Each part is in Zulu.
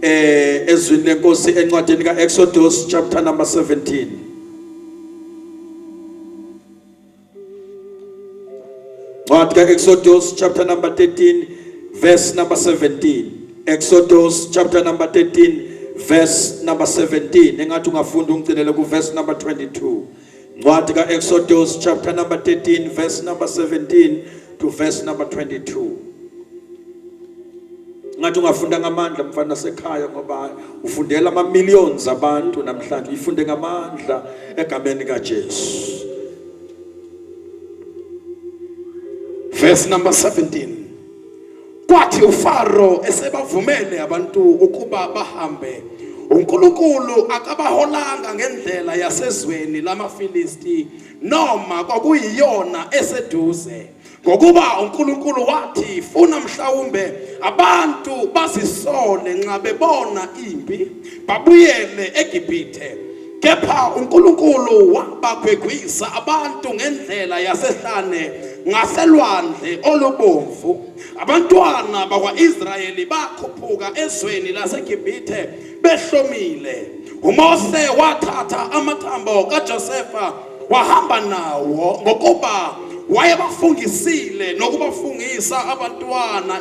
Ezwini lenkosi encwadini kaExodus chapter number 17. Ncwadi kaExodus chapter number 13 verse number 17. Exodus chapter number 13 verse number 17. Engathi ungafunda ungcinele ku verse number 22. Ncwadi kaExodus chapter number 13 verse number 17 to verse number 22. Ngathi ungafunda ngamandla mfana sekhaya ngoba ufundela ama millions abantu namhlanje uyifunde ngamandla egameni kaJesu. Verse number 17. Kwathi uFaro esebavumele abantu ukuba bahambe, uNkulunkulu akabaholanga ngendlela yasezweni lamaFilisti noma kwakuyiyona eseduze. Ngokuba uNkulunkulu wathi funa mhlawumbe abantu bazisole nxa bebona impi babuyele eGibhithe. Kepha uNkulunkulu wabagwegwisa abantu ngendlela yasehlane ngaselwandle olubomvu. Abantwana bakwa-Israyeli bakhuphuka ezweni laseGibhithe behlomile. UMose wathatha amathambo kaJosefa wahamba nawo ngokuba wayebafungisile nokubafungisa abantwana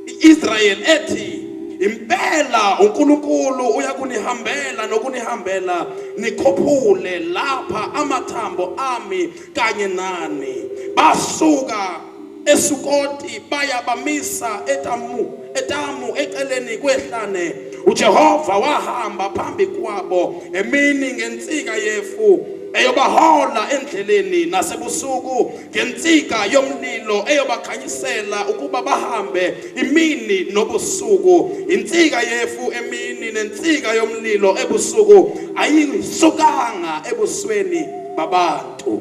i-Israyeli ethi impela uNkulunkulu uyakunihambela nokunihambela nikhuphule lapha amathambo ami kanye nani. Basuka eSukoti baya bamisa eTamu eceleni kwehlane. uJehova wahamba phambi kwabo emini ngensika yefu eyobahola endleleni, nasebusuku ngensika yomlilo eyobakhanyisela ukuba bahambe imini nobusuku. Insika yefu emini nensika yomlilo ebusuku ayisukanga ebusweni babantu.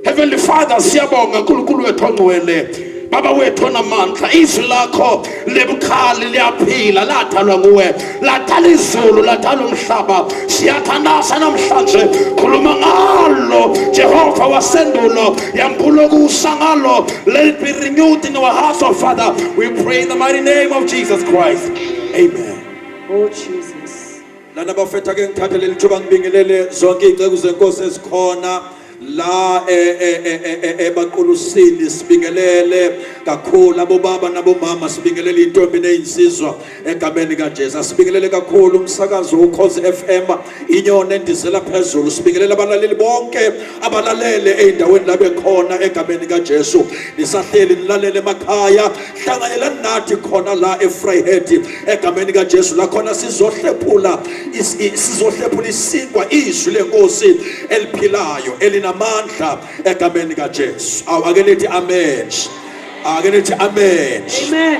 Heavenly Father, siyabonga uNkulunkulu wethu ongcwele, Baba wethu onamandla, izwi lakho libukhali liyaphila, ladalwa nguwe, ladala izulu, ladala umhlaba. Siyathandaza namhlanje, khuluma ngalo Jehova wasendulo, yambula kusa ngalo. Let it be renewed in our hearts, oh Father. We pray in the mighty name of Jesus Christ. Amen. Oh Jesus. Lana bafethu ake ngithathe leli thuba ngibingelele zonke izinceku zenkosi ezikhona la ebaqulusini. Sibingelele kakhulu abobaba nabomama, sibingelele intombi nezinsizwa egameni kaJesu. Asibingelele kakhulu umsakazo uKhozi FM, inyoni endizela phezulu. Sibingelele abalaleli bonke abalalele ezindaweni la bekhona egameni kaJesu. Nisahleli nilalele emakhaya, hlanganyelani nathi khona la eVryheid egameni kaJesu, la khona sizohlephula isinkwa, izwi lenkosi eliphilayo elinamandla egameni kaJesu. Awu ake nithi amen, ake nithi amen. Amen.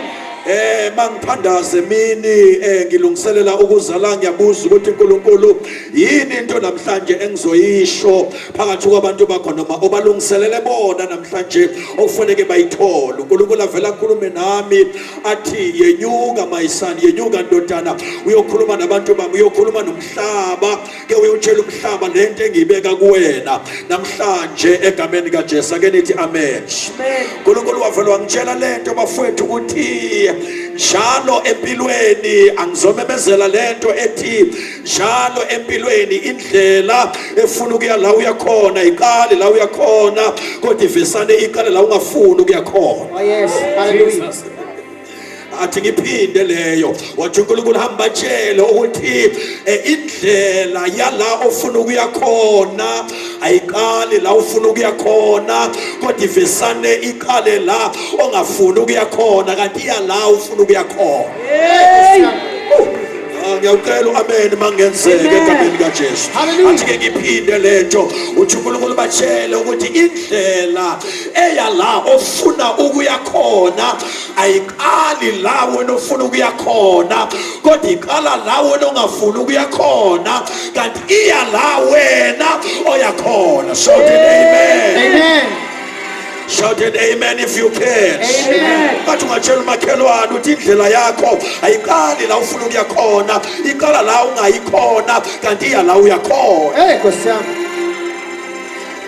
Mangithandaze emini ngilungiselela ukuza la, ngiyabuza ukuthi uNkulunkulu yini into namhlanje engizoyisho phakathi kwabantu bakho noma obalungiselele bona namhlanje okufanele bayithole. uNkulunkulu avela akhulume nami athi yenyuka my son, yenyuka ndodana, uyokhuluma nabantu bami, uyokhuluma nomhlaba, ke uyotshela umhlaba lento engiyibeka kuwena namhlanje egameni kaJesu. Ake nithi amen. uNkulunkulu wavela wangitshela lento bafowethu ukuthi njalo empilweni angizomemezela lento ethi njalo empilweni indlela efuna ukuya la uyakhona iqale la uyakhona, kodwa ivesane iqale la ungafuni ukuya khona. Oh yes. Hallelujah. Athi ngiphinde leyo, wathi uNkulunkulu hamba tshele ukuthi indlela yala ofuna ukuya khona ayiqali la ufuna ukuya khona, kodwa ivesane iqale la ongafuni ukuya khona, kanti iya la ufuna ukuya khona. Hey. Ngiyawucela u-amen mangenzeke egameni kaJesu. Athi ke ngiphinde lento, uthi uNkulunkulu batshele ukuthi indlela eya la ofuna ukuya khona ayiqali la wena ofuna ukuya khona, kodwa iqala la wena ongafuni ukuya khona, kanti iya la wena oya khona. Shout an amen. Amen. Shout an amen if you can. Amen. Bathi ungatshela umakhelwane uthi indlela yakho ayiqali la ufuna ukuya khona, iqala la ungayi khona, kanti iya la uya khona. Hey Nkosi yami.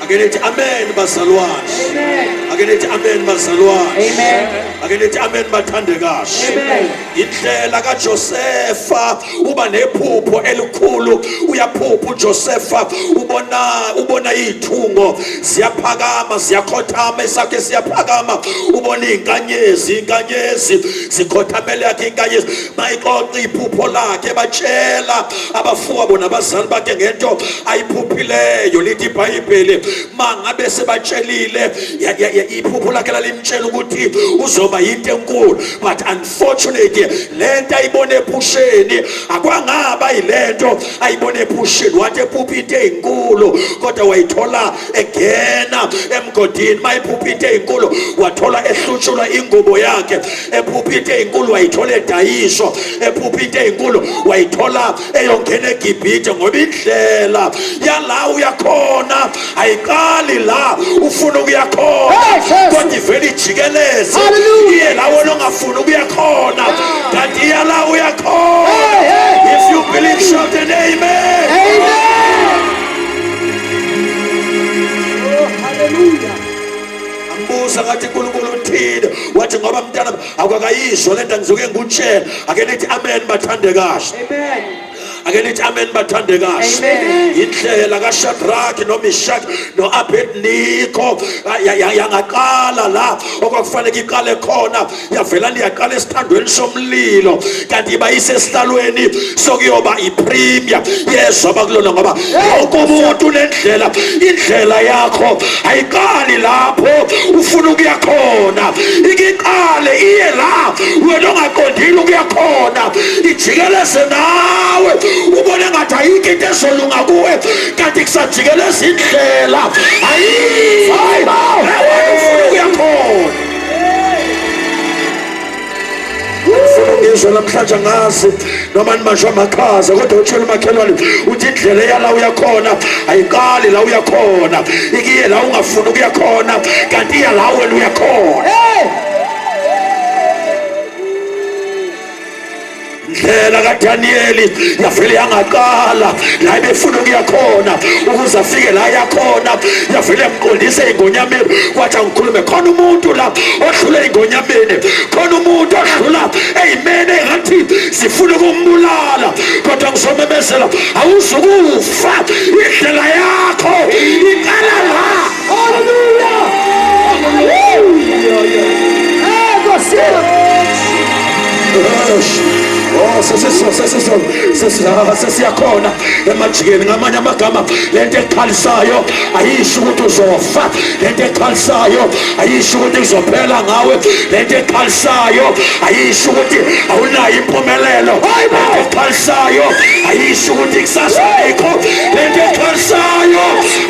Ake nithi amen bazalwane. Amen. Ake nithi amen bazalwane. Amen. Ake nithi amen bathandekahle. Amen. Indlela kaJosefa uba nephupho elikhulu, uyaphupha uJosefa, ubona izithungo ziyaphakama ziyakhothama, isakhe siyaphakama, ubona izinkanyezi zikhothamele yakhe inkanyezi. Mayixoxa iphupho lakhe, batshela abafowabo nabazali bakhe ngento ayiphuphileyo. Lithi iBhayibheli mangabe sebatshelile, iphupho lakhe lalimtshela ukuthi uzoba yinto enkulu, but unfortunately lento ayibone ephusheni akwangaba yilento ayibone ephusheni. Wathi ephupha into ezinkulu kodwa wayithola egena emgodini. Mayiphupha into ezinkulu wathola ehlutshulwa ingubo yakhe, ephupha into ezinkulu wayithola edayiswa, ephupha into ezinkulu wayithola eyongena eGibhithe. Ngoba indlela yala uyakhona ayiqali la ufuna ukuya khona, kodwa ivele ijikeleze iye la wena ongafuni ukuya khona, kanti iya la uyakhona. If you believe, shout an amen. Amen. Oh, hallelujah. Ambuza ngathi uNkulunkulu uthini, wathi ngoba mntana akwakayizwa lento ngizoke ngikutshela. Ake nithi amen bathandekahle. Amen. Ake nithi amen bathandekahle. Amen. Indlela kaShadrach noMeshach noAbednego yangaqala la okwakufanele iqale khona, yavela liyaqala esithandweni somlilo, kanti ibayise esihlalweni sokuyoba ipremier yezwa bakulona. Ngoba wonke umuntu unendlela, indlela yakho ayiqali lapho ufuna ukuya khona, ikiqale iye la wena ongaqondile ukuya khona, ijikeleze nawe ubone ngathi ayikho into ezolunga kuwe, kanti kusajikeleza indlela ayikho la wena ufuna ukuya khona. Ngifuna ungizwe namhlanje, angazi noma nibanjwe amakhaza, kodwa utshela umakhelwane uthi indlela eyala uyakhona ayiqali la uyakhona, ikiye la ungafuni ukuya khona, kanti iya la wena uyakhona. Hey. Indlela kaDanieli yavele yangaqala la ebefuna ukuya khona, ukuze afike la yakhona yavele yamqondisa ey'ngonyameni. Kwathi angikhulume khona umuntu la odlula ey'ngonyameni, khona umuntu odlula ey'mene engathi sifuna ukumbulala, kodwa ngizomemezela awuzukufa, indlela yakho iqala la. Hallelujah. Hey, Nkosi yami. Oh, sesiyakhona emajikeni. Ngamanye amagama, lento ekhalisayo ayisho ukuthi uzofa, lento ekhalisayo ayisho ukuthi kuzophela ngawe, lento ekhalisayo ayisho ukuthi awunayo impumelelo, lento ekhalisayo ayisho ukuthi kusasa alikho, lento ekhalisayo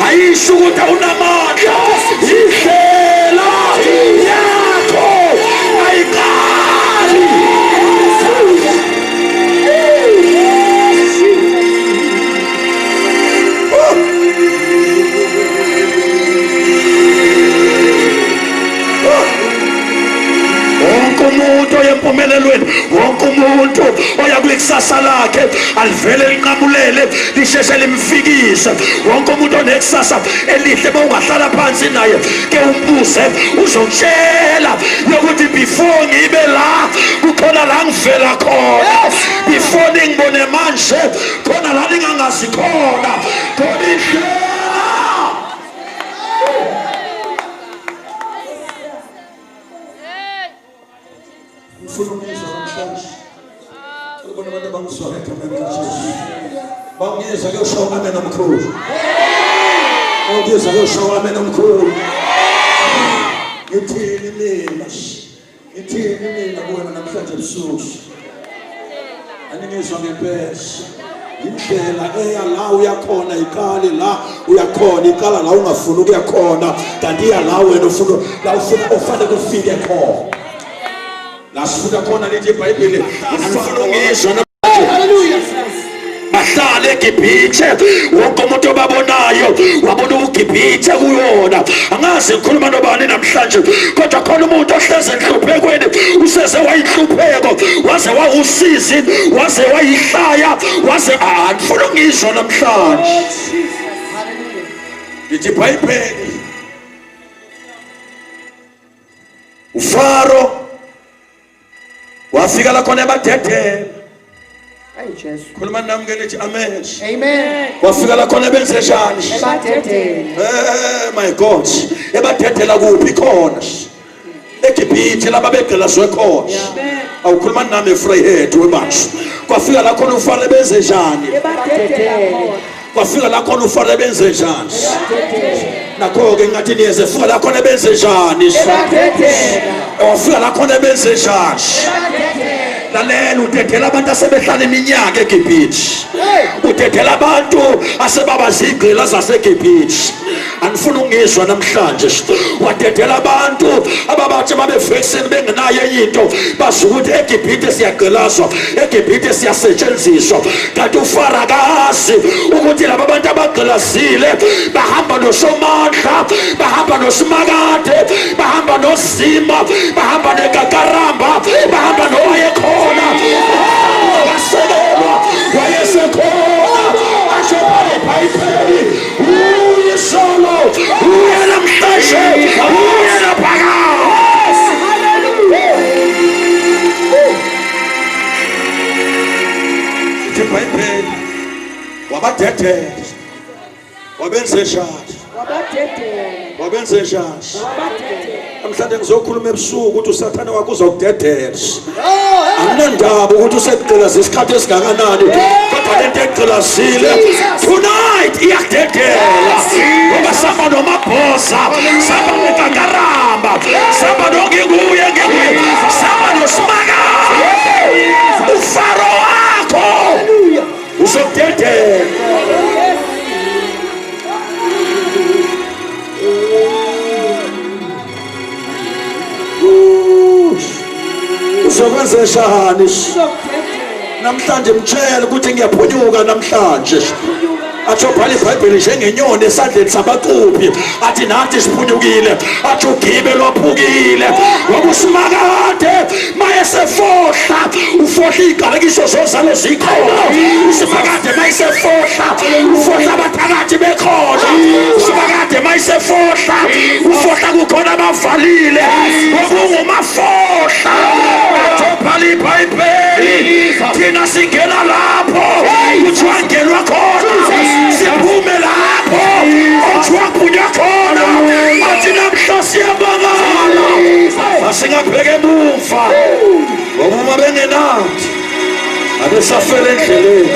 ayisho ukuthi awunamandla. Indlela yakho ayiqali. Wonke umuntu oya empumelelweni, wonke umuntu oya kwikusasa lakhe alivele linqamulele lisheshe limfikise. Wonke umuntu onekusasa elihle, uma ungahlala phansi naye ke umbuze, uzokutshela yokuthi before ngibe la kukhona la ngivela khona, before ningibone manje khona la ningangazi khona, khona indlela. Ngifuna ukuzwa namhlanje, ubona abantu abangizwayo egameni likaJesu. Bangizwa kuyosho amen omkhulu, bangizwa kuyosho amen omkhulu. Ngithini mina, ngithini mina kuwena namhlanje ebusuku? Aningizwa ngempela. Indlela eya la uyakhona iqale la uyakhona, iqala la ungafuni ukuya khona, kanti iya la wena ufuna, la ufuna ofanele ufike khona, la sifuna khona. Lithi iBhayibheli, angifuna ungizwa. Hallelujah. Bahlale eGibhithe, wonke umuntu obabonayo wabona uGibhithe kuyona. Angazi ngikhuluma nobani namhlanje, kodwa khona umuntu ohleze enhluphekweni, useze wayinhlupheko, waze wawusizi, waze wayihlaya, waze andifuna ungizwa namhlanje. Oh, Jesus. Hallelujah. Lithi iBhayibheli uFaro wafika la khona ebadedela. Hey Jesu. Khuluma nami ke lithi amen. Amen. Wafika la khona benze njani? Ebadedela. Eh my God. Ebadedela kuphi khona? eGibhithe laba begqilazwe khona. Awukhuluma nami eVryheid webasho. Kwafika la khona uFaro benze njani? Ebadedela khona. Kwafika la khona uFaro benze njani? Nakho-ke ngathi niyeze fika la khona benze njani? Ebadedela. Wafika la khona benze njani? Lalela, udedela abantu asebehlala iminyaka eGibhithe. Udedela abantu asebaba zigqila zaseGibhithe. Anifuni ukungizwa namhlanje. Wadedela abantu ababathi babevesini bengenayo enye into, bazi ukuthi eGibhithe siyagqilazwa, eGibhithe siyasetshenziswa. Kanti uFaro akazi ukuthi laba bantu abagqilazile bahamba noSomandla, bahamba noSimakade, bahamba noZima, bahamba nekakaramba, bahamba nowayekhona. Wasekelwa, wayesekhona. Asho iBhayibheli, uyisolo, uye namhlanje, uye naphakade. Ithi iBhayibheli wabadedela, wabenze njani? Wabadedela. Wabenze njani? Wabadedela. Namhlanje ngizokhuluma ebusuku ukuthi uSathane wakho uzokudedela. Anginandaba ukuthi usekugqilaza isikhathi esingakanani, kodwa lento egqilazile tonight iyakudedela. Ngoba samba nomabhosa, samba nekakaramba, samba nonginguye nginguye, samba noSimakade. UFaro wakho uzokudedela. Uzokwenza njani? Namhlanje mtshele ukuthi ngiyaphunyuka namhlanje. Atsho bhala iBhayibheli njengenyoni esandleni sabacuphi, athi nathi siphunyukile, athi ugibe lwaphukile. Ngoba uSimakade mayesefohla, ufohla iy'qalekiso zozalo zikhona. USimakade mayesefohla, ufohla abathakathi bekhona. USimakade mayesefohla, ufohla kukhona abavalile. Ngokungumafohla, atsho bhala iBhayibheli, thina singena lapho kuthiwa ngenwa khona, siphume lapho kuthiwa phunywa khona. Athi namhla siyabangala, asingabheke emuva, ngoba uma bengenathi abesafela endleleni.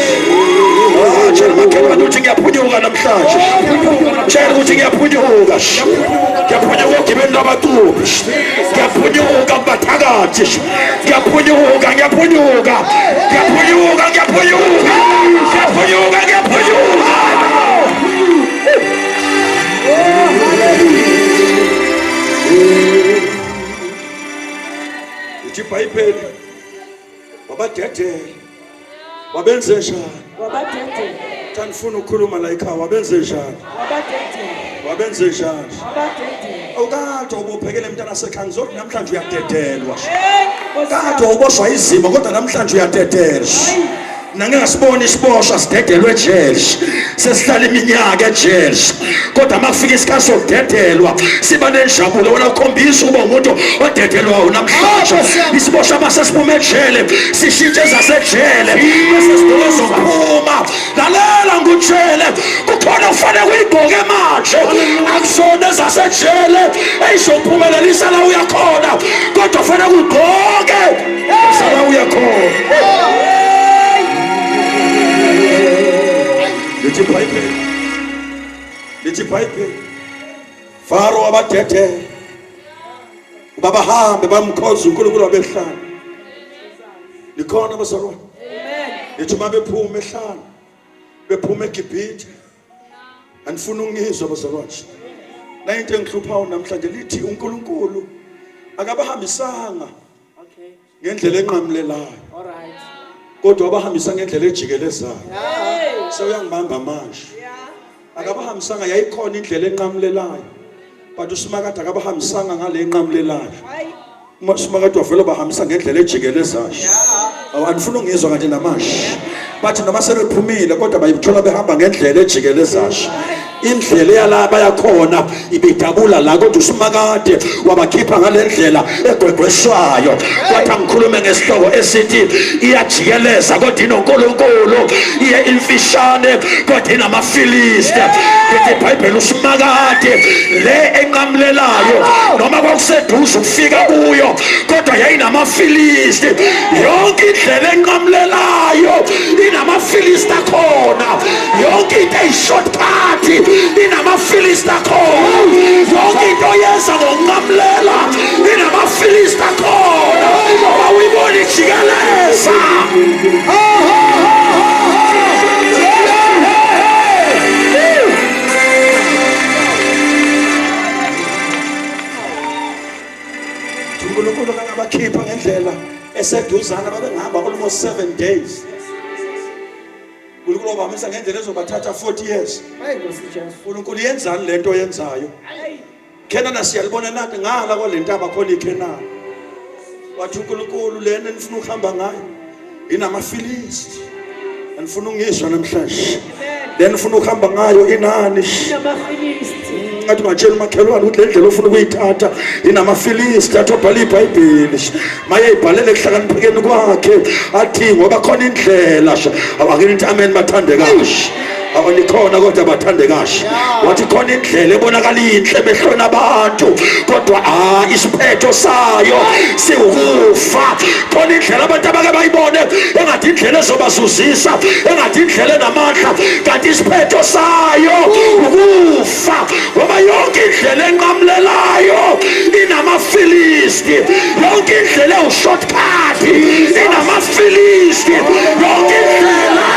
Tshela umakhelwane ukuthi ngiyaphunyuka namhlanje. Tshela ukuthi ngiyaphunyuka, ngiyaphunyuka ogibeni lwabacuphi, ngiyaphunyuka kubathakathi, ngiyaphunyuka, ngiyaphunyuka, ngiyaphunyuka, ngiyaphunyuka, ngiyaphunyuka, ngiyaphunyuka. Ithi iBhayibheli wabadedela, wabenze njani? Wabadedela. Thanifuna ukukhuluma la ekhaya, wabenze njani? Wabadedela. Wabenze njani? Wabadedela. Awukade ubophekele mntana sekhaya, ngizothi namhlanje uyadedelwa. Hey, Kade uboshwa izimo, kodwa namhlanje uyadedelwa. Nangingasibona isiboshwa sidedelwe ejele, sesihlala iminyaka ejele, kodwa uma kufika isikhathi sokudedelwa siba nenjabulo. Wena ukhombisa ukuba umuntu odedelwayo namhlanje. Isiboshwa uma sesiphuma ejele sishintshe ezasejele, bese sigqoke zokuphuma. Lalela ngikutshele, kukhona okufanele uyigqoke manje, akusona ezasejele eyizokuphumelelisa la uyakhona, kodwa kufanele ugqoke la uyakhona. Lithi iBhayibheli, lithi iBhayibheli, Faro wabadedela uba bahambe bamkhonza uNkulunkulu wabehlala. Likhona bazalwane? Lithi uma bephuma ehlala, bephuma eGibhithe. Anifuni ukungizwa bazalwane? La into engihluphayo namhlanje, lithi uNkulunkulu akabahambisanga ngendlela enqamulelayo, kodwa wabahambisa ngendlela ejikelezayo. Sewuyangibamba manje. Akabahambisanga, yayikhona indlela enqamulelayo, but uSimakade akabahambisanga ngale enqamulelayo. USimakade wavela bahambisa ngendlela ejikelezayo. Awu, anifuni ukungizwa kanti namanje? Bathi noma sebephumile kodwa bayithola behamba ngendlela ejikelezayo. Indlela eyalaba yakhona ibidabula la, kodwa uSimakade wabakhipha ngalendlela egwegweswayo. Kwathi angikhulume ngesihloko esithi iyajikeleza kodwa inoNkulunkulu, iye imfishane kodwa inamaFilisti. Lithi iBhayibheli uSimakade le enqamulelayo noma kwakuseduze ukufika kuyo kodwa yayinamaFilisti. Yonke indlela enqamulelayo inamaFilisti akhona, yonke into eyi-shortcut inamaFilisti akhona, yonke into oyenza ngokunqamulela inamaFilisti akhona. Awuyibona ijikeleza. uNkulunkulu kangabakhipha ngendlela eseduzane, babengahamba almost 7 days. uNkulunkulu wabamisa ngendlela ezobathatha 40 years. Hey Nkosi Jesu. uNkulunkulu yenzani lento oyenzayo? Khenana siyalibona nathi ngala kwalentaba khona iKhenana. Wathi uNkulunkulu lena enifuna ukuhamba ngayo inamaFilisti. Anifuna ukungizwa namhlanje. Lena ufuna ukuhamba ngayo inani? Inamafilisti. Ngathi ungatshela umakhelwane ukuthi le ndlela ofuna ukuyithatha inamaFilisti. Athi obhala iBhayibheli maye ibhalele ekuhlakaniphekeni kwakhe athi ngoba khona indlela. Awake nithi amen bathandekayo. Awanikhona kodwa bathandekayo. Wathi khona indlela ebonakala inhle emehlweni abantu kodwa isiphetho sayo siwukufa. Khona indlela abantu abake bayibone engathi indlela ezobazuzisa, engathi indlela enamandla, kanti isiphetho sayo ukufa. Ngoba yonke indlela enqamulelayo inamaFilisti, yonke indlela ewu-shortcut inamaFilisti, yonke indlela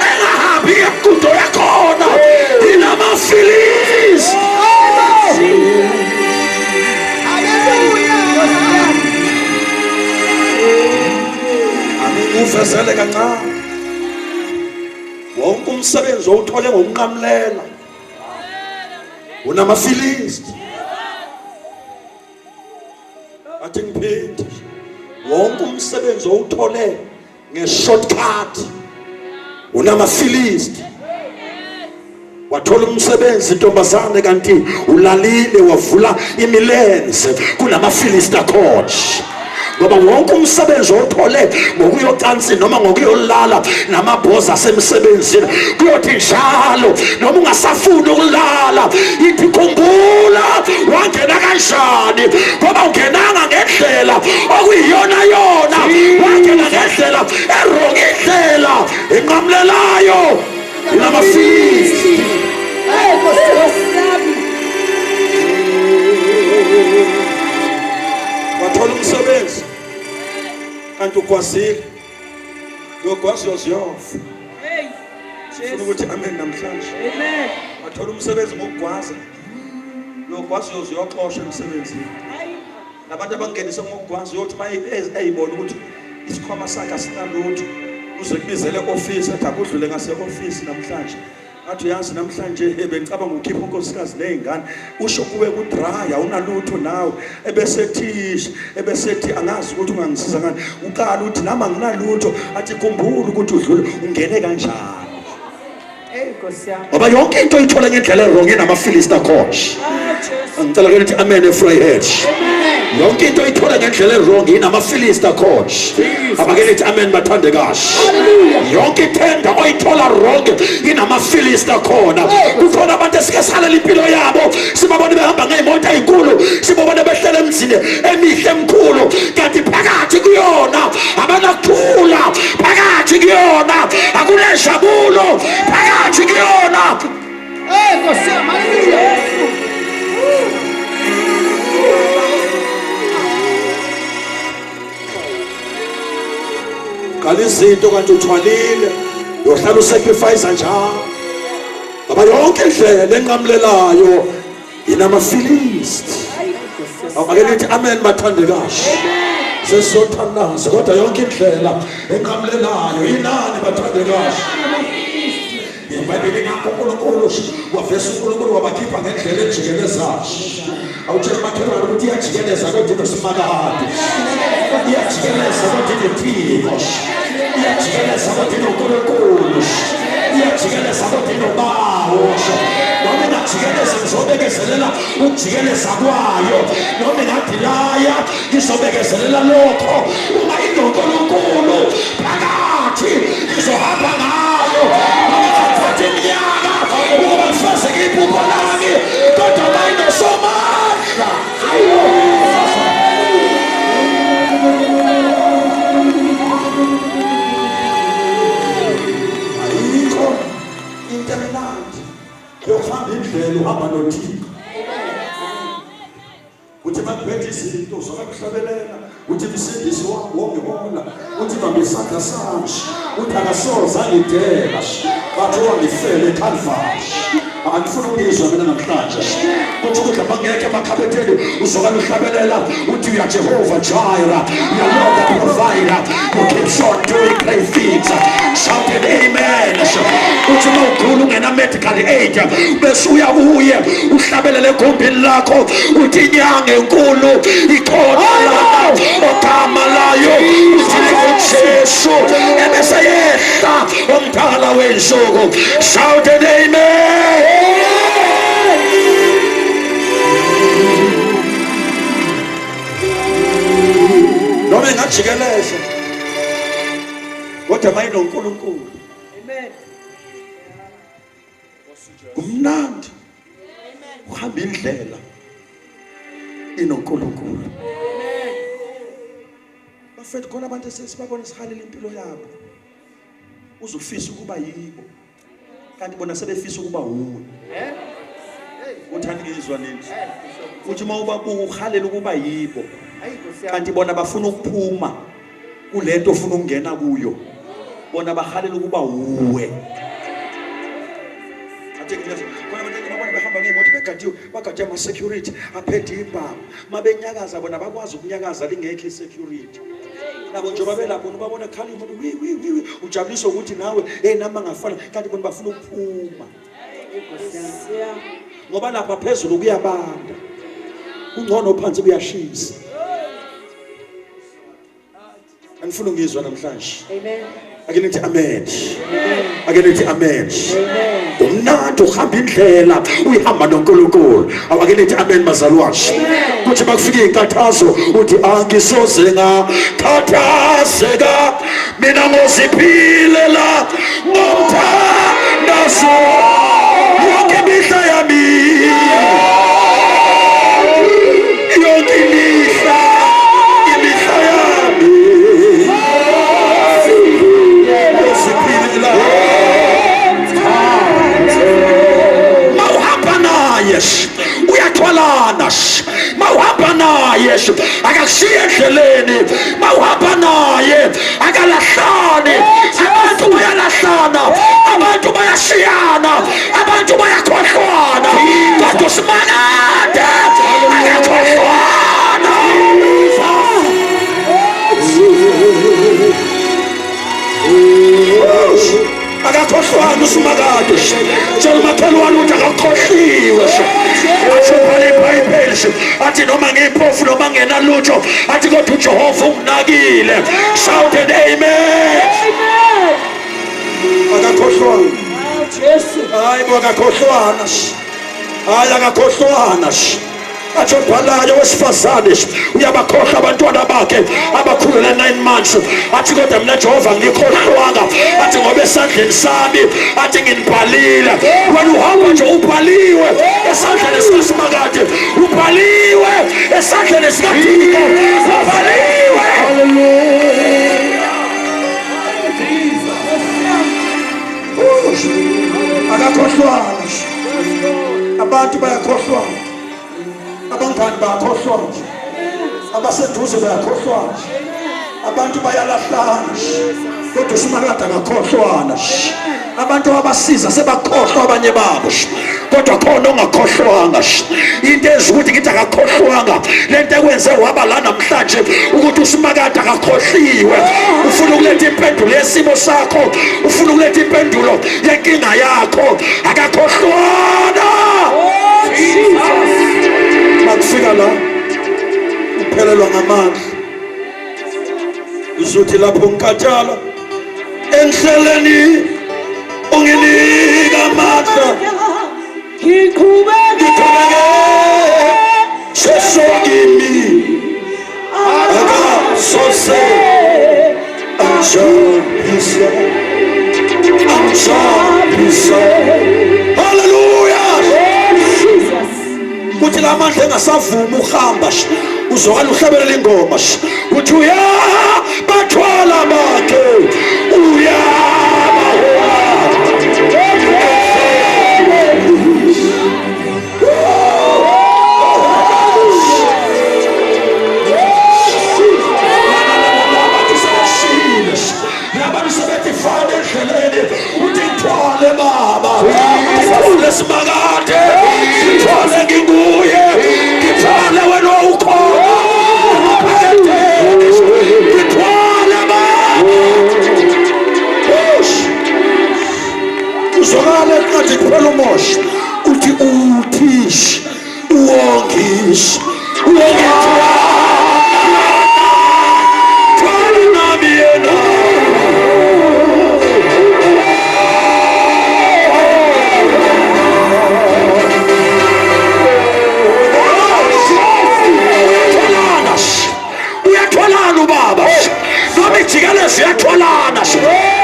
engahambi ngemigudu yakhona inamaFilisti. Angikuvezele kancane wonke umsebenzi owuthole ngokunqamulela unamaFilisti. Athi ngiphinde, wonke umsebenzi owuthole nge-shortcut unamaFilisti. Wathola umsebenzi ntombazane kanti ulalile wavula imilenze, kunamaFilisti akhona. Ngoba wonke umsebenzi othole ngokuyocansi noma ngokuyolala namabhoza asemsebenzini kuyothi njalo noma ungasafuni ukulala ithi khumbula wangena kanjani, ngoba ungenanga ngendlela okuyiyona yona, wangena ngendlela erong, indlela enqamulelayo inamafilisti. Hey Nkosi yami. Wathola umsebenzi kanti ugwazile, uyogwaza uyoziyofa. Hey Funa Jesu. ukuthi amen namhlanje. Amen. Wathola umsebenzi ngokugwaza, uyogwaza uyoziyoxoshwa emsebenzini. Hayi. Nabantu abangenise ngokugwaza uyothi uma eyibona ukuthi isikhwama sakhe asinalutho, uze kubizele e-ofisi athi akudlule ngase-ofisi namhlanje. Athi uyazi namhlanje bengicabanga ukukhipha unkosikazi ney'ngane, usho kuwe ku-dry awunalutho nawe. Ebesethi angazi ukuthi ungangisiza ngani. Uqala uthi nami anginalutho, athi khumbula ukuthi udlule ungene kanjani. Hey Nkosi yami. Ngoba yonke into oyithola ngendlela erong inamaFilisti akhona. Ah Jesu. Angicela ke nithi amen eVryheid. Amen. Yonke into oyithola ngendlela erong inamaFilisti akhona. Abake nithi amen bathandekayo. Yonke ithenda oyithola wrong inamaFilisti akhona. Kukhona abantu esike sihalela impilo yabo, sibabone behamba ngey'moto ey'nkulu, sibabone behlela emzini emihle emkhulu, kanti phakathi kuyona abanakuthula, phakathi kuyona akunenjabulo, phakathi kuyona. Hey Nkosi yami, haleluya. Qala izinto kanti uthwalile, uyohlala usacrifice njalo. Ngoba yonke indlela enqamulelayo inamaFilisti. Ake nithi amen bathandekayo. Sesizothandaza kodwa yonke indlela enqamulelayo inani bathandekayo. IBhayibheli ngakho uNkulunkulu wavesa uNkulunkulu wabakhipha ngendlela ejikelezayo. Awutshela umakhelwane ukuthi iyajikeleza kodwa inoSimakade. Iyajikeleza kodwa inoThixo. Iyajikeleza kodwa inoNkulunkulu. Iyajikeleza kodwa inoBawo. Noma Ngizobekezelela ukujikeleza kwayo noma ingadilaya, ngizobekezelela lokho. Uma inoNkulunkulu phakathi, ngizohamba ngayo. Noma ingathatha iminyaka ukuba ngifezeke iphupho lami, kodwa uma inoSomandla, ayikho into emnandi yokuhamba indlela uhamba noThixo. Uthi makuphethe izinto zokuhlabelela, uthi msindisi wami wongihola, uthi bamba isandla sami, uthi akasoze angidela, bathi wangifela eCalvary. Angifuni ukuyizwa mina namhlanje. Kuthi ukudla bangekho emakhabetheni, uzokala uhlabelela uthi uya Jehovah Jireh, you are Lord the provider, you keep on doing great things. Shout an amen. Uthi uma ugula ungena medical aid, bese uya kuye uhlabelele egumbini lakho, uthi inyanga enkulu ikhona lana ogama layo uthi nguJesu, ebese yehla omdala wensuku. Shout an amen. Noma engajikeleza, kodwa mayinoNkulunkulu. Amen. Kumnandi uhamba indlela inoNkulunkulu. Bafethu, khona abantu esesibabona sihalela impilo yabo, uzufisa ukuba yibo, kanti bona sebefisa ukuba wuwe. Uthanda ngizwa nini? Uthi uma ubabuka uhalela ukuba yibo, kanti bona bafuna ukuphuma kulento ofuna ukungena kuyo, bona bahalela ukuba wuwe. Athi khona abantu engibabona behamba ngey'moto begadiwe, bagade ama-security aphethe ibhamu, mabenyakaza bona bakwazi ukunyakaza lingekho i-security. Nabo njengoba belapho ubabona khala imoto wi wi wi wi, ujabuliswa ukuthi nawe hey nami bangafana, kanti bona bafuna ukuphuma ngoba lapha phezulu kuyabanda, kungcono phansi kuyashisa. Angifuni ukuyizwa namhlanje. Amen. Ake nithi amen. Ake nithi amen. Amen. Umnandi uhamba indlela uyihamba noNkulunkulu. Awake nithi amen bazalwane. Kuthi makufika inkathazo uthi angisoze ngakhathazeka mina ngoziphilela ngomthandazo yonke imihla yami, yonke imihla, imihla yami ngoziphilela. Mawuhamba naye uyathwalana, mawuhamba naye akakushiya endleleni, mawuhamba naye akalahlani. Abantu bayalahlana, abantu bayashiyana, abantu bayakhohlwana, kodwa uSimakade akakhohlwana. Akakhohlwana uSimakade. Tshela umakhelwane ukuthi akakhohliwe. Asho phela iBhayibheli athi noma ngiyimpofu noma ngingenalutho, athi kodwa uJehova unginakile. Shout an amen. Amen. Akakhohlwana. Jesu. Hayi bo, akakhohlwana. Hayi, akakhohlwana. Atsho bhalayo wesifazane uyabakhohlwa abantwana bakhe abakhulele 9 months, athi kodwa mina Jehova ngikhohlwanga, athi ngoba esandleni sami athi nginibhalile. Wena uhamba nje ubhaliwe esandleni sikaSimakade, ubhaliwe esandleni sikaThixo, ubhaliwe. Akakhohlwana. Abantu bayakhohlwana, abangani bayakhohlwana, abaseduze bayakhohlwana, abantu bayalahlana, kodwa uSimakade akakhohlwana. Abantu abasiza sebakhohlwa abanye babo, kodwa khona ongakhohlwanga. Into eza ukuthi ngithi akakhohlwanga, lento ekwenze waba la namhlanje ukuthi uSimakade akakhohliwe. Ufuna ukuletha impendulo yesimo sakho, ufuna ukuletha impendulo yenkinga yakho. Akakhohlwana. Makufika la uphelelwa ngamandla, uzothi lapho ngikhathala endleleni unginika amandla. Ngiqhubeke. Ngiqhubeke. Jesu kimi akasose anjabisa anjabisa. Hallelujah. Jesus. Kuthi lamandla engasavumi uhamba uzwakala uhlabelela ingoma uthi uya bathwala bakhe uya bahola. Labantu sebethi fana endleleni uthi ngithwale baba ngithwale simakade ngithwale nginguye ngithwale wena ukhona ngithwale baba. Uzwakala engathi kuphela umosha uthi uthish uwongish uwongithwala thwala nami yena. Uyathwalana, uyathwalana ubaba noma ijikeleza uyathwalana.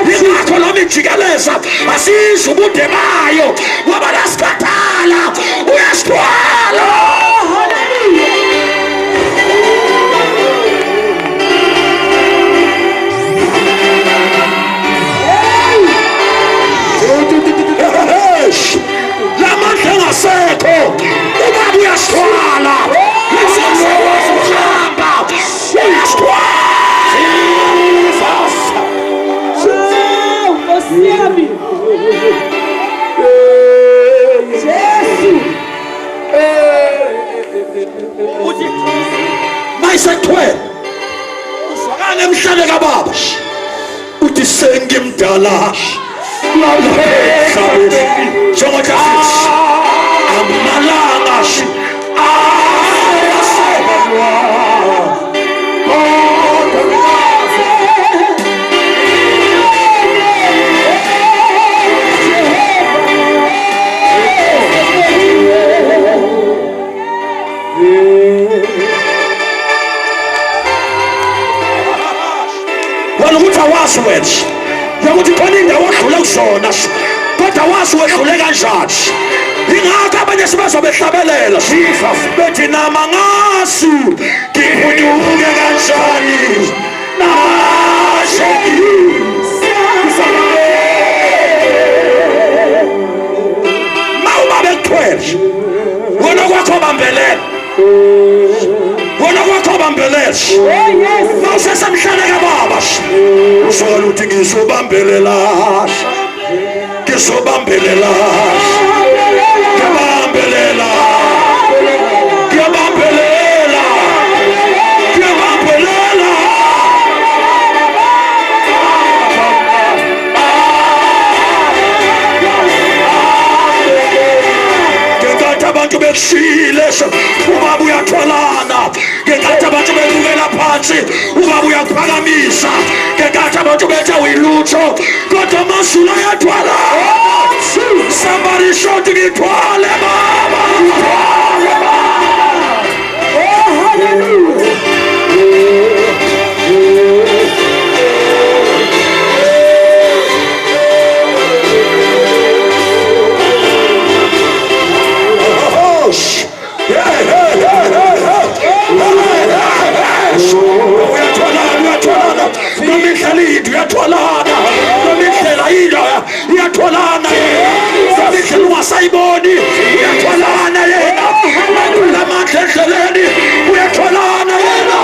Ingakho noma ijikeleza asizwe ubude bayo ngoba lasikhathala uyasithwala. Lamandla engasekho ubaba uyasithwala. Uhamba uyasithwala. Oh, Nkosi yami. Jesu. Uthi mayisethwele uzwakala emhlane kababa uthi sengimdala lapha emhlabeni njengoba amalanga ayasebalwa. Wena ukuthi awazi wena yokuthi khona indawo odlule kuzona kodwa awazi wedlule kanjani. Ingakho abanye sebezwa behlabelela bethi nama ngasi ngiphunyuke kanjani nashe. Mawuba bekuthwele wena kwakho bambelela, wena kwakho bambelela. Oh, yes. Mawusesemhlane kababa uzwakala uthi ngizobambelela, ngizobambelela, ngiyabambelela, ngiyabambelela, ngiyabambelela. Ngenkathi abantu bekushiyile ubaba uyathwalana. Ngenkathi abantu bebukela phansi ubaba uyakuphakamisa. Ngenkathi abantu bethe uyilutho kodwa amazulu ayathwala. Somebody shout ngithwale baba, ngithwale baba. Oh, hallelujah. Oh, hey, hey, hey, hey, hey. Hey, hey, hey. Uyathwalana, uyathwalana. Noma indlela inde uyathwalana. Noma indlela inde uyathwalana yena. Noma indlela ungasayiboni uyathwalana yena. Makhulu amandla endleleni uyathwalana yena.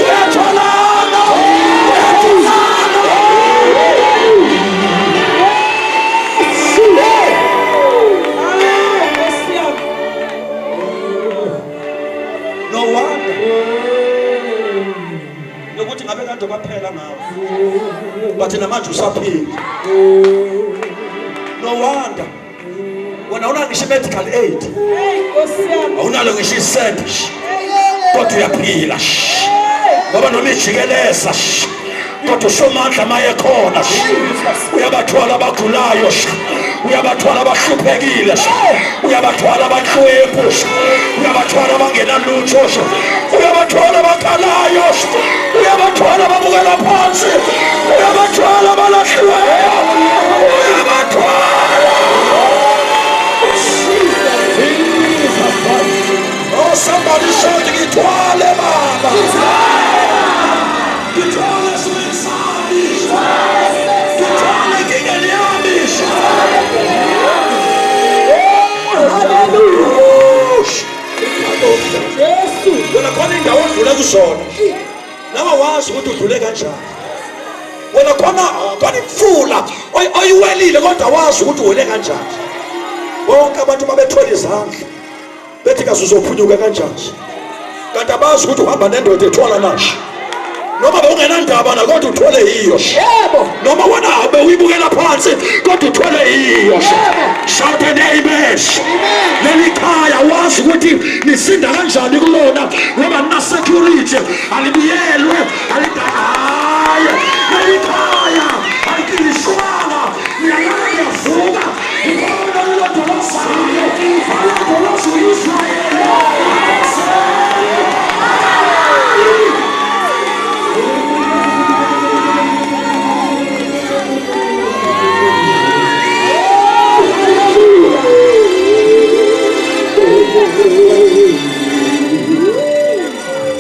Uyathwalana. Uyathwalana. Ah, Nkosi yami. No wonder nokuthi ngabe kade kwaphela ngawe but namanje usaphila. No wonder wena awunalo ngisho i-medical aid. Hey, Nkosi yami. Awunalo ngisho isenti kodwa uyaphila ngoba noma ijikeleza Kodwa uSomandla mayekhona uyabathwala abagulayo, uyabathwala abahluphekile, uyabathwala abanhlwempu, uyabathwala abangenalutho, uyabathwala abakhalayo, uyabathwala ababukela phansi, uyabathwala abalahliweyo, uyabathwala. Oh, somebody shout, ngithwale baba, ngithwale esimeni sami, ngithwale enkingeni yami. Hallelujah. Jesu. Wena khona indawo odlule kuzona nawe wazi ukuthi udlule kanjani. Wena khona khona imfula oyiwelile kodwa wazi ukuthi uwele kanjani. Bonke abantu babethwele izandla bethi kaze uzophunyuka kanjani, kanti abazi ukuthi uhamba nendoda ethwala manje. Noma bewungenandaba na kodwa uthwele yiyo. Yebo. Noma wena bewuyibukela phansi kodwa uthwele yiyo. Shout an amen. Leli khaya wazi ukuthi nisinda kanjani kulona ngoba nina security, alibiyelwe, alidakaye. Leli khaya alikilishwanga, niyalala niyavuka. Ikhona lilondolozayo, alondoloza u-Israyeli.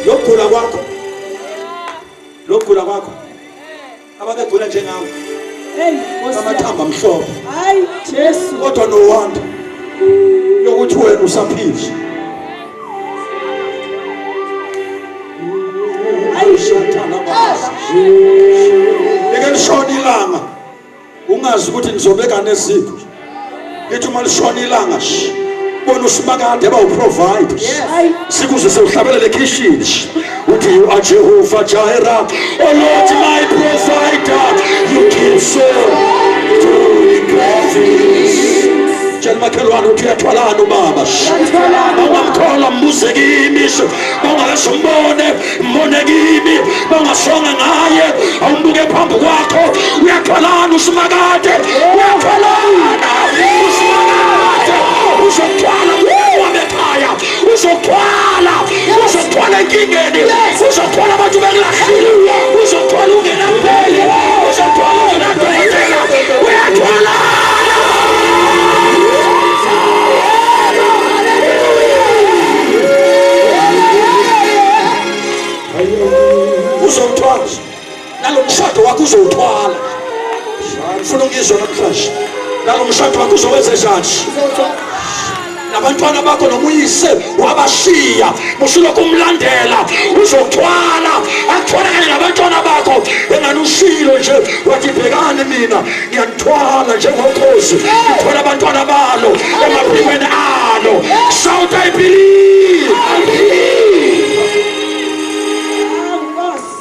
Lokugula kwakho, lokugula kwakho, ababegula njengawe, Hey, Nkosi yami. amathambo amhlophe, Hayi Jesu. kodwa no wonder yokuthi wena usaphila. Hayi. Like lishona ilanga ungazi ukuthi nizobeka nezipho. Lithi uma lishona ilanga bona uSimakade bawuprovide. Hayi. Sikuze sewuhlabelele ekhishini uthi you are Jehovah Jireh, oh Lord my provider, you keep so doing great things. Tshela makhelwane uthi uyathwalana ubaba. Uyathwalana. Ungamkholwa mbuze kimi, ungakaze umbone mbone kimi, ungasonga ngaye awumbuke phambi kwakho. Uyathwalana uSimakade, uyathwalana uSimakade, uzothwala kuwe ekhaya, uzothwala, uzothwala enkingeni, uzothwala abantu bekulahlile, uzothwala ungenampeli, uzothwala ungenadokotela, uyathwala. Uzowuthwala nalo mshado wakho, uzowuthwala. Ngifuna ungizwe namhlanje, nalo mshado wakho uzowenza njani? Nabantwana bakho nomuyise wabashiya, musulokhu umlandela, uzothwala, akuthwala kanye nabantwana bakho. Engani ushilo nje wathi bhekani mina ngiyanithwala njengokhozi ngithwala abantwana balo emaphikweni alo. Shout I believe, I believe. Hawu Nkosi.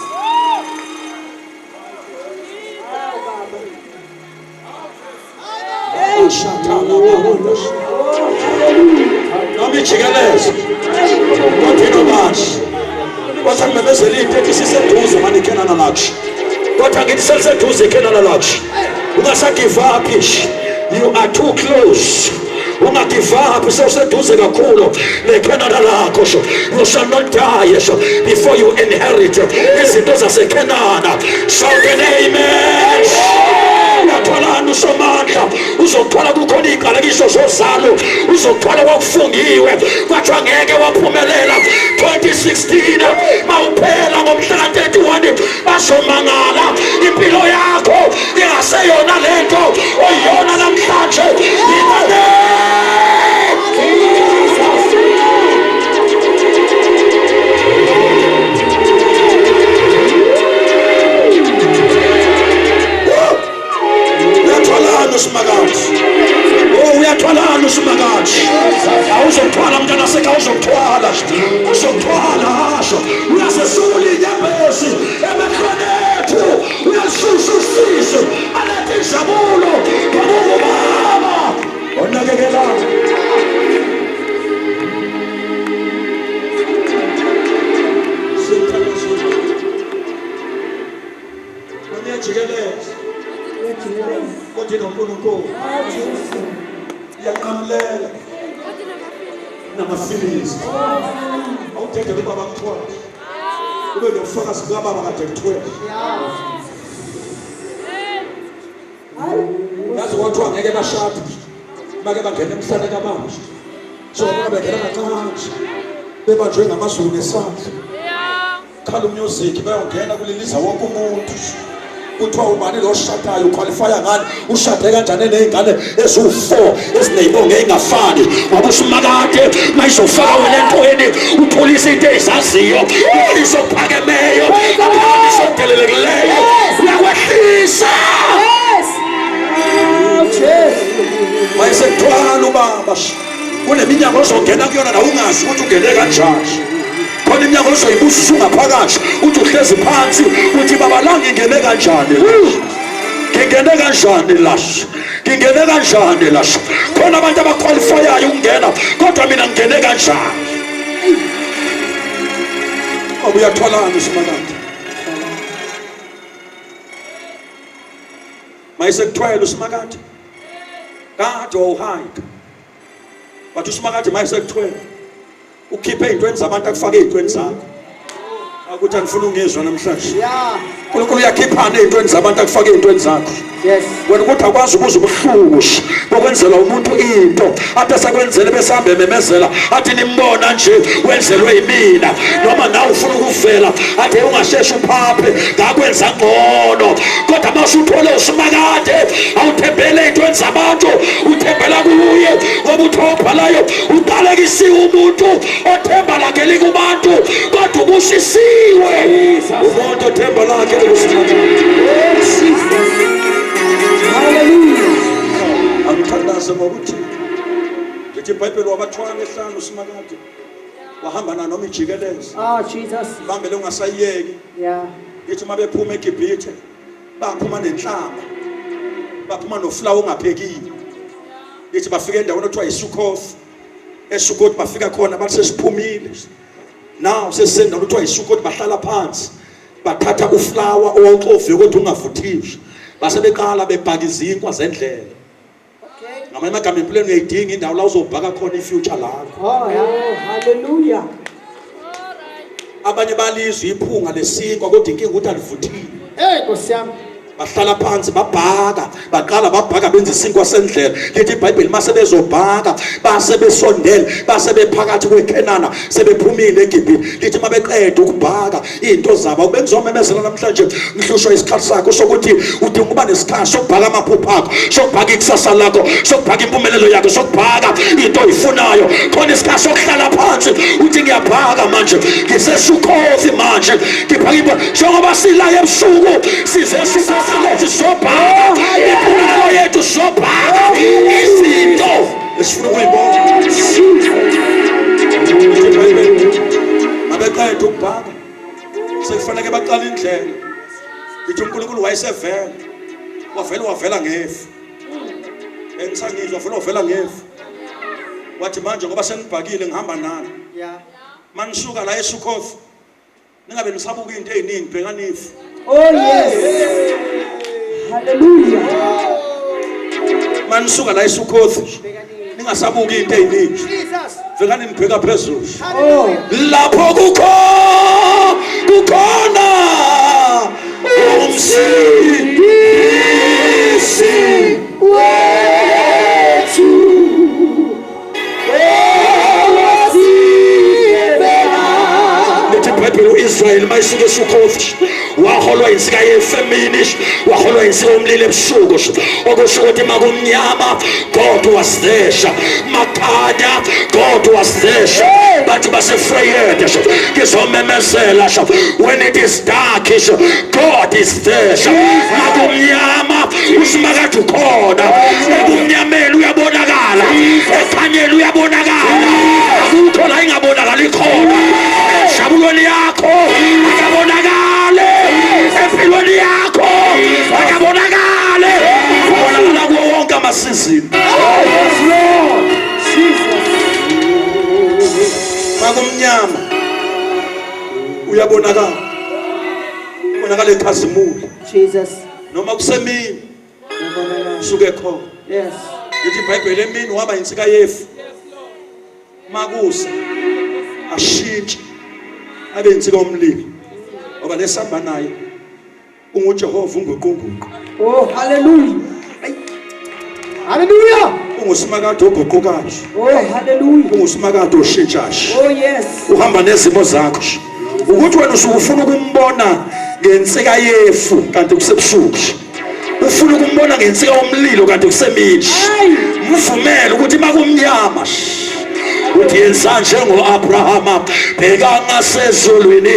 Hawu Baba. Hey. Oh, hallelujah. Noma ijikeleze kodwa inobathi kodwa ngimemezela into ethi siseduze mani iKhenana lakho, kodwa ngithi seliseduze iKhenana lakho. Ungasagive up, you are too close. Ungagive up, sewuseduze kakhulu neKhenana lakho. You shall not die before you inherit izinto zaseKhenana. Shout an amen. Uyathwalana uSomandla, uzothwala kukhona iy'qalekiso zozalo, uzothwala kwakufungiwe kwathiwa ngeke waphumelela 2016 mawuphela ngomhla ka-31, bazomangala impilo yakho ingaseyona lento oyiyona namhlanje. In the name of Jesus. Uyathwalana uSimakade. Oh, uyathwalana uSimakade. Awuzothwala mntana seka, awuzothwala, uzothwala asho. Uyasesula inyembezi emehlweni ethu, uyalisusa usizi, alethe injabulo ngokungubaba onakekelayo. Kodwa inoNkulunkulu. Iyanqamulela namafilisi. Awudedele ubaba kuthwala. Ube nobufakazi bukababa kade kuthwele. Yazi kwathiwa ngeke bashade. Bake bangena emhlane kababa. So bona bengena kancane. Bebanjwe ngamazulu ngesandla. Khala umusic bayongena kuliliza wonke umuntu. Kuthiwa ubani lo oshadayo uqualifya ngani ushade kanjani nezingane eziwu4 ezinezibongo ezingafani ngoba usimakade mayizofaka wena entweni uthulisa into ezaziyo uthulisa okuphakemeyo aphakamisa okudelelekileyo uyakwehlisa. Yes. Oh, Jesu. Wayesethwala ubaba kuneminyango ozongena kuyona nawe ungazi ukuthi ungene kanjani. Khona iminyango ozoyibuza usungaphakathi uthi uhlezi phansi uthi baba la ngingene kanjani la, ngingene kanjani la, ngingene kanjani la. Khona abantu abaqualifyayo ukungena kodwa mina ngingene kanjani? Ngoba uyathwalana usimakade. Mayesekuthwele usimakade kade wawuhayika, wathi usimakade mayesekuthwele ukhiphe ey'ntweni zabantu akufake ey'ntweni zakho. Akuthi angifuna ungizwa namhlanje. Yeah. uNkulunkulu uyakhiphana ey'ntweni zabantu akufake ey'ntweni zakho. Yes. Wena ukuthi akwazi ukuza ubuhlungu bokwenzela umuntu into athi asekwenzele bese hambe ememezela athi nimbona nje wenzelwe yimina, noma nawe ufuna ukuvela athi ungasheshi uphaphe ngakwenza ngcono. Kodwa uma usuthole usimakade awuthembele ey'ntweni zabantu, uthembela kuye, ngoba uthi obhalayo uqalekisiwe umuntu othemba lakhe likubantu, kodwa ubusisiwe umuntu othemba lakhe likusimakade. Oh, Jesus. Hallelujah. Angithandaze ngokuthi ngithi iBhayibheli wabathwala ehlanu usimakade wahamba na noma ijikeleze. Oh, Jesus. Bambele ungasayiyeki. Yeah. Ngithi uma bephuma eGibhithe baphuma nenhlama, baphuma nofulawa ongaphekiwe. Ngithi bafika endaweni othiwa yiSukhoth. ESukhoth bafika khona bathi sesiphumile now sesisendaweni othiwa yiSukhoth. Bahlala phansi bathatha ufulawa owawuxoviwe kodwa ungavuthiwe, base beqala bebhaka izinkwa zendlela. Okay. Ngamanye amagama empilweni uyayidinga indawo la uzobhaka khona ifuture lakho. Oh, yeah. Oh, hallelujah. Abanye balizwa iphunga lesinkwa kodwa inkinga ukuthi alivuthiwe. Hey, Nkosi yami. Bahlala phansi babhaka, baqala babhaka benza isinkwa sendlela. Lithi iBhayibheli mase bezobhaka base besondele base bephakathi kweKhenana sebephumile eGibhithe. Lithi mabeqeda ukubhaka izinto zabo, bengizomemezela namhlanje ngihlushwa isikhathi sakho sokuthi udinga ukuba nesikhathi sokubhaka amaphupho akho, sokubhaka ikusasa lakho, sokubhaka impumelelo yakho, sokubhaka into oyifunayo. Khona isikhathi sokuhlala phansi uthi ngiyabhaka manje, ngisesukhofi manje, ngibhaka into njengoba sila ebusuku size sisasilethu sobhaka impumelelo yethu, sobhaka izinto esifuna ukuyibona. Mabeqeda ukubhaka sekufanele baqala indlela. Ngithi uNkulunkulu wayesevela wavela wavela ngefu engisangizwa wavela wavela ngefu wathi manje ngoba senibhakile ngihamba nani. Yeah. Manisuka la eSukhoth ningabe nisabuka into eziningi, bhekani ifu. Oh, yes. Hallelujah. Manisuka la eSukhoth ningasabuka into eziningi, Jesus. bhekani nibheka phezulu. Hallelujah. Lapho kukho kukhona umsindisi Wethu. Lithi iBhayibheli uIsrayeli mayisuka eSukhoth waholwa insika yefu emini, waholwa insika yomlilo ebusuku, okusho ukuthi makumnyama God was there, makhanya God was there. Bathi basefrayed, ngizomemezela, when it is dark God is there. Makumnyama usimakade ukhona, ebumnyameni uyabonakala, ekhanyeni uyabonakala, akukho la ingabonakali khona. Enjabulweni yakho akabonakale, empilweni yakho akabonakale, ubonakala kuwo wonke amasizini. Yes, Lord. Jesus. Makumnyama uyabonakala, ubonakala ekhazimulo. Jesus. Noma kusemini Suke khona. Yes. Lithi iBhayibheli emini waba insika yefu. Makusa ashintshe abe insika yomlilo. Ngoba lesihamba naye unguJehova unguqunguqu. Oh, hallelujah. Hallelujah. Ungusimakade oguqukayo. Oh, hallelujah. Ungusimakade oshintshayo. Oh, yes. Uhamba nezimo zakho. Ukuthi wena usuke ufuna ukumbona ngensika yefu kanti kusebusuku. Ufuna ukumbona ngensika yomlilo kanti kusemini. Mvumele ukuthi makumnyama uthi yenza njengo-Abrahama, bheka ngasezulwini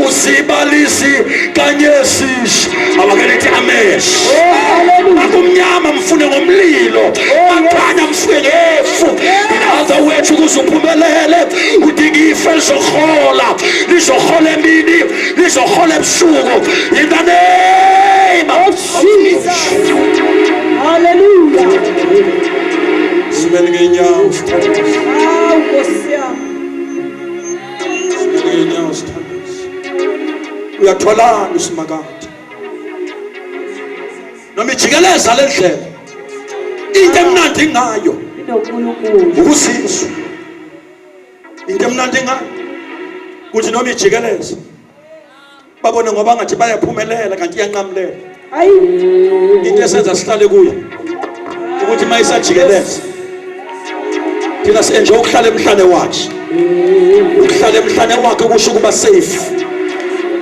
usibalisi kanyesi. Awake nithi amen. Makumnyama mfune ngomlilo, makhanya mfune ngefu. In other words, ukuze uphumelele udinga ifu elizohola, lizohola emini, lizohola ebusuku. In the name of Jesus. Hallelujah. Simele ngeenyawo sithandaze. Awu, Nkosi yami. Simele ngeenyawo sithandaze. Uyathwalana usimakade. Noma ijikeleza le ndlela. Into emnandi ngayo InoNkulunkulu. ukusizwa. Into emnandi ngayo kuthi noma ijikeleza babone ngoba ngathi bayaphumelela kanti iyanqamulela. Ayi. Into esenza sihlale kuyo ukuthi mayisajikeleza thina si-enjoy ukuhlala emhlane wakhe. Ukuhlala emhlane wakhe kusho ukuba safe.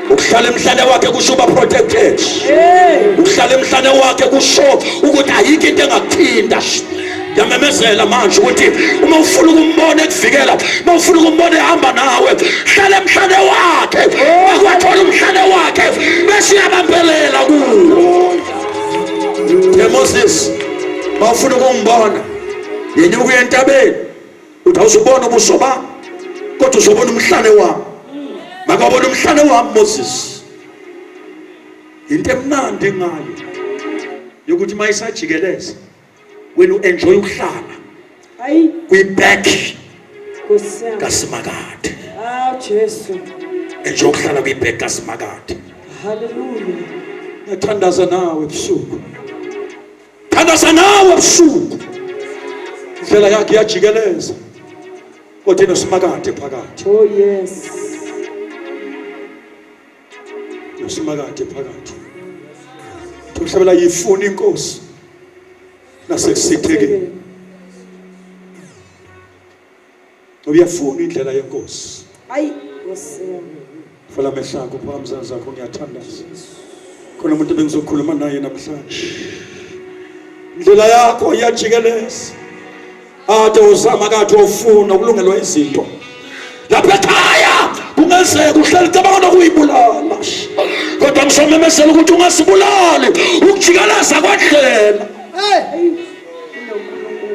Ukuhlala emhlane wakhe kusho ukuba protected. Hey. Ukuhlala emhlane wakhe kusho ukuthi ayikho into engakuthinta. Ngiyamemezela manje ukuthi uma ufuna ukumbona ekuvikela, uma ufuna ukumbona ehamba nawe, hlala emhlane wakhe. Makwathola umhlane wakhe bese uyabambelela kuwo. Hey Moses, mawufuna ukumbona, yenyuka uye entabeni, uthi awuzubona ubuso bami, kodwa uzobona umhlane wami. Makabona umhlane wami Moses. Into emnandi ngayo yokuthi mayisajikeleza wena u-enjoy ukuhlala Ayi. kwi-back Nkosi yami. kaSimakade. Awu, Jesu. Enjoy ukuhlala kwi-back kaSimakade. Hallelujah. Ngiyathandaza nawe ebusuku. Thandaza nawe ebusuku. Indlela yakhe iyajikeleza. Kodwa inoSimakade phakathi. Oh, yes. InoSimakade phakathi. Uhlabela yifuna inkosi nasekusithekeni. Uyafuna indlela yenkosi. Ayi, Nkosi yami. Vala amehlo akho, phakamisa izandla zakho, ngiyathandaza. Khona umuntu bengizokhuluma naye namhlanje. Indlela yakho iyajikeleza. Ade uzama kade ufuna ukulungelwa izinto. Lapha ekhaya kungenzeka uhlale ucabanga nokuyibulala. Kodwa ngisomemezela ukuthi ungasibulali ukujikeleza kwendlela. Hey.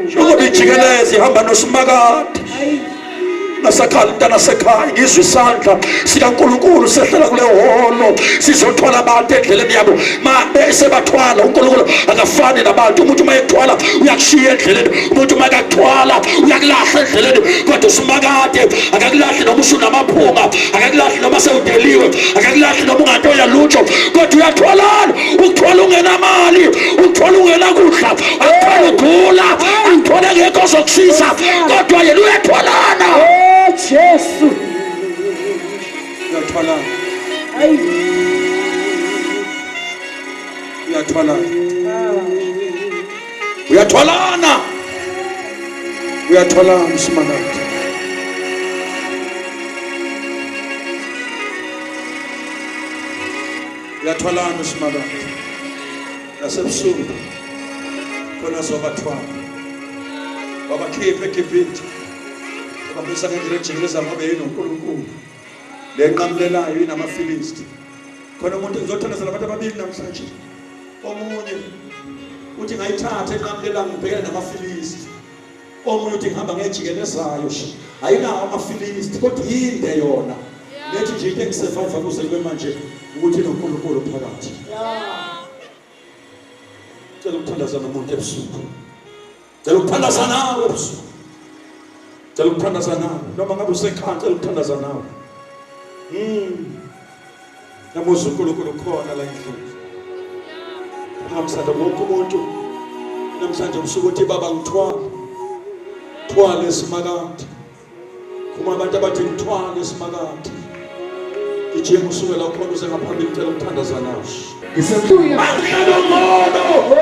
Njengoba ijikeleza ihamba noSimakade. Ayi. Nasakhala umntana sekhaya ngizwe isandla sikaNkulunkulu sehlela kule holo sizothwala abantu endleleni yabo. Ma bese bathwala uNkulunkulu akafani nabantu. Umuntu uma ekuthwala uyakushiya endleleni, umuntu uma ekakuthwala uyakulahla endleleni, kodwa uSimakade akakulahli noma usunamaphunga, akakulahli noma sewudeliwe, akakulahli noma unganto yalutho, kodwa uyathwalana. Ukuthwala ungenamali, ukuthwala ungenakudla, akuthwala ugula, akuthwala ngekho ozokusiza, kodwa yena uyathwalana. Oh, Jesu. Uyathwalana. Ayi. Uyathwalana. Uyathwalana. Uyathwalana uSimakade. Uyathwalana uSimakade. Nasebusuku khona zobathwala. Wabakhipha eGibhithe. Wababuyisa ngendlela ejikeleza ngoba yinoNkulunkulu. Le nqamulelayo inamaFilisti. Khona umuntu ngizothandaza nabantu ababili namhlanje. Omunye uthi ngayithatha enqamulelayo ngibhekene namaFilisti. Omunye uthi ngihamba ngejikelezayo. Ayinawo amaFilisti kodwa yinde yona. Lethi nje into engisurvive kuze kube manje ukuthi inoNkulunkulu phakathi. Cela ukuthandaza nomuntu ebusuku. Cela ukuthandaza nawe ebusuku. Cela ukuthandaza nawe noma ngabe usekhaya, cela ukuthandaza nawe. Yamuzwa uNkulunkulu khona la endlini. Phakamisa wonke umuntu namhlanje usuku uthi baba ngithwala. Thwala esimakade. Kuma abantu abathi ngithwala esimakade. Gijima usuke la ukhona uze ngaphambili ngicela ukuthandaza nawe. Hallelujah. Ngcono.